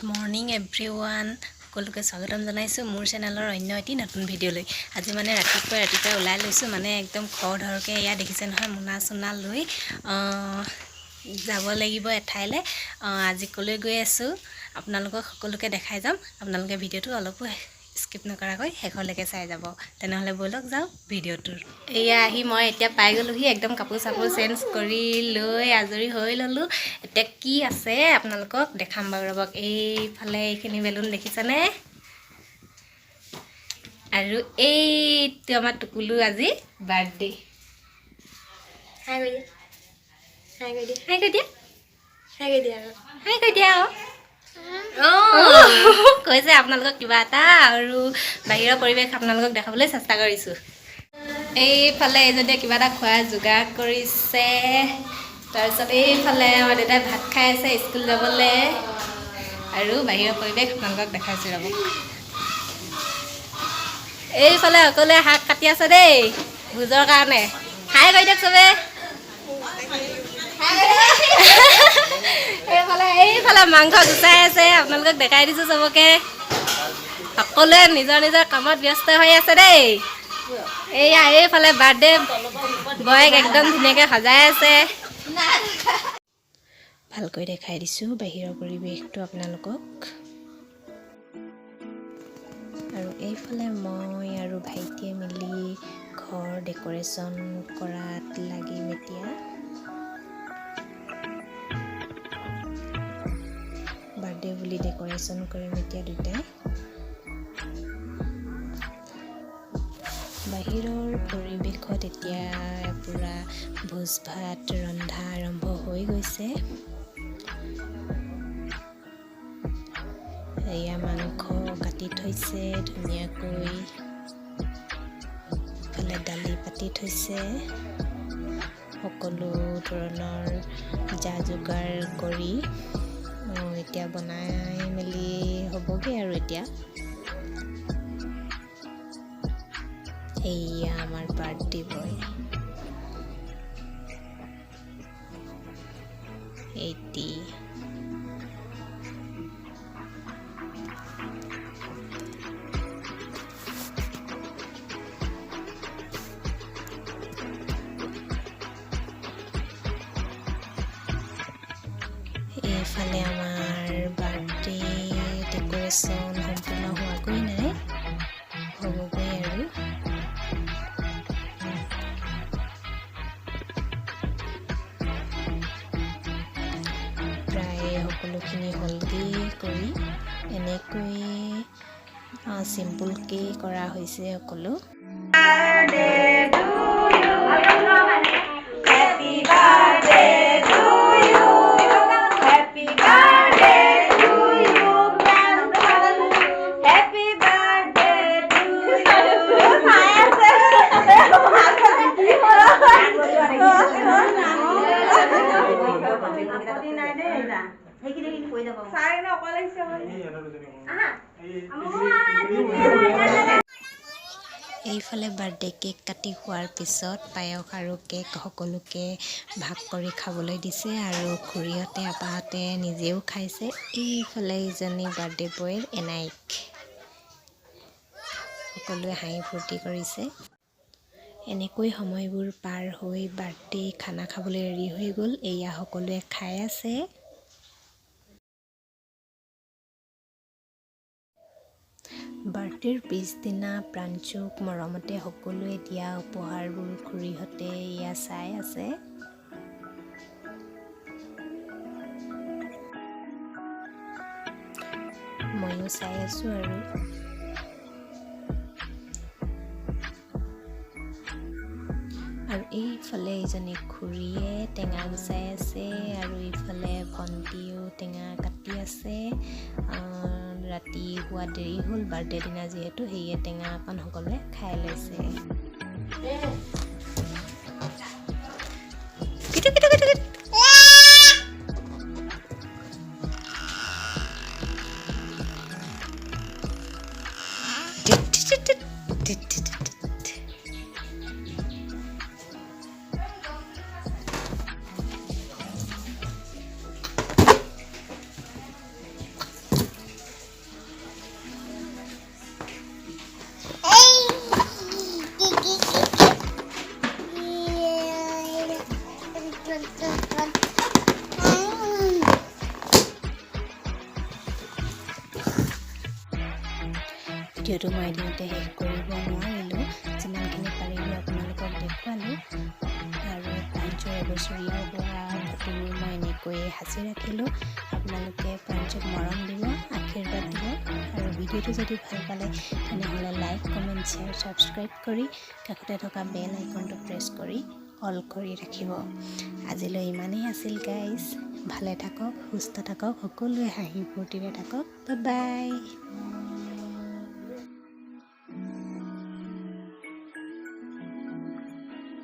Morning everyone, সকলোকে স্বাগতম জনাইছোঁ মোৰ চেনেলৰ অন্য এটি নতুন ভিডিঅ'লৈ। আজি মানে ৰাতিপুৱাই ৰাতিপুৱাই ওলাই লৈছোঁ, মানে একদম খৰধৰকৈ। এয়া দেখিছে নহয়, মোনা চোনা লৈ যাব লাগিব এঠাইলৈ। আজি ক'লৈ গৈ আছোঁ আপোনালোকক সকলোকে দেখাই যাম। আপোনালোকে ভিডিঅ'টো অলপো স্কিপ নকৰাকৈ শেষলৈকে চাই যাব। তেনেহ'লে ব'লক যাওঁ ভিডিঅ'টোৰ। এয়া আহি মই এতিয়া পাই গ'লোহি। একদম কাপোৰ চাপোৰ চেঞ্জ কৰি লৈ আজৰি হৈ ল'লোঁ। এতিয়া কি আছে আপোনালোকক দেখাম বাৰু, ৰ'বক। এইফালে এইখিনি বেলুন দেখিছেনে? আৰু এইটো আমাৰ টুকুলু, আজি বাৰ্থডে। হাই কৰি দিয়া, হাই কৰি দিয়া। হাই কৈ দিয়া। হাই কৰি দিয়া। হাই কৈ দিয়া। অঁ, কৈছে আপোনালোকক কিবা এটা। আৰু বাহিৰৰ পৰিৱেশ আপোনালোকক দেখাবলৈ চেষ্টা কৰিছোঁ। এইফালে এইজনীয়ে কিবা এটা খোৱাৰ যোগাৰ কৰিছে। তাৰপিছত এইফালে আমাৰ দেউতাই ভাত খাই আছে স্কুল যাবলৈ। আৰু বাহিৰৰ পৰিৱেশ আপোনালোকক দেখাইছোঁ, ৰ'ব। এইফালে সকলোৱে শাক কাটি আছে দেই ভোজৰ কাৰণে। হাই কৰি দিয়ক চবে। এইফালে মাংস গুচাই আছে, আপোনালোকক দেখাই দিছোঁ চবকে। সকলোৱে নিজৰ নিজৰ কামত ব্যস্ত হৈ আছে দেই। এইয়া এইফালে বাৰ্থডে বয়ক একদম ধুনীয়াকৈ সজাই আছে। ভালকৈ দেখাই দিছোঁ বাহিৰৰ পৰিৱেশটো আপোনালোকক। আৰু এইফালে মই আৰু ভাইটিয়ে মিলি ঘৰ ডেক'ৰেশ্যন কৰাত লাগিম এতিয়া। বাৰ্থডে বুলি ডেক'ৰেশ্যন কৰিম এতিয়া দুটাই। বাহিৰৰ পৰিৱেশত এতিয়া পূৰা ভোজ ভাত ৰন্ধা আৰম্ভ হৈ গৈছে। এয়া মাংস কাটি থৈছে ধুনীয়াকৈ, ইফালে দালি পাতি থৈছে। সকলো ধৰণৰ যা যোগাৰ কৰি এতিয়া বনাই মেলি হ'বগৈ। আৰু এতিয়া এইয়া আমাৰ বাৰ্থডে বয় এইটি। এইফালে আমাৰ বাৰ্থডে ডেক'ৰেশ্যন সম্পূৰ্ণ হোৱাগৈ নাই, হ'বগৈ আৰু। প্ৰায় সকলোখিনি হ'লগৈ কৰি। এনেকৈয়ে চিম্পুলকৈ কৰা হৈছে সকলো। Happy birthday to you. Happy birthday to you. Happy birthday to you. চাই আছে। চাই ন অকলে আহিছে। এইফালে বাৰ্থডে কেক কাটি হোৱাৰ পিছত পায়স আৰু কেক সকলোকে ভাগ কৰি খাবলৈ দিছে আৰু খুৰীহঁতে, আপাহঁতে নিজেও খাইছে। এইফালে ইজনী বাৰ্থডে বয়ৰ এনাইক। সকলোৱে হাঁহি ফূৰ্তি কৰিছে। এনেকৈ সময়বোৰ পাৰ হৈ বাৰ্থডে খানা খাবলৈ ৰেডি হৈ গ'ল। এয়া সকলোৱে খাই আছে। বাৰ্থডেৰ পিছদিনা প্ৰাঞ্চুক মৰমতে সকলোৱে দিয়া উপহাৰবোৰ খুৰীহঁতে এয়া চাই আছে। ময়ো চাই আছোঁ। আৰু এইফালে এইজনী খুৰীয়ে টেঙা গুচাই আছে আৰু এইফালে ভণ্টিও টেঙা কাটি আছে। ৰাতি হোৱা দেৰি হ'ল বাৰ্থডে দিনা যিহেতু, সেয়ে টেঙা অকণ সকলোৱে খাই লৈছে। কিটো কিটো কিটো কিটো। টিট টিট টিট টিট টিট টিট। ভিডিঅ'টো মই এদিনতে শেষ কৰিব নোৱাৰিলোঁ। যিমানখিনি পাৰিলোঁ আপোনালোকক দেখুৱালোঁ। আৰু প্ৰাঞ্জুৰ এবছৰীয়া হোৱা ফটোবোৰ মই এনেকৈয়ে সাঁচি ৰাখিলোঁ। আপোনালোকে প্ৰাঞ্জুক মৰম দিব, আশীৰ্বাদ দিব আৰু ভিডিঅ'টো যদি ভাল পালে, তেনেহ'লে লাইক, কমেণ্ট, শ্বেয়াৰ, ছাবস্ক্ৰাইব কৰি কাষতে থকা বেল আইকনটো প্ৰেছ কৰি অল কৰি ৰাখিব। আজিলৈ ইমানেই আছিল গাইজ। ভালে থাকক, সুস্থ থাকক, সকলোৱে হাঁহি ফূৰ্তিৰে থাকক। Bye bye.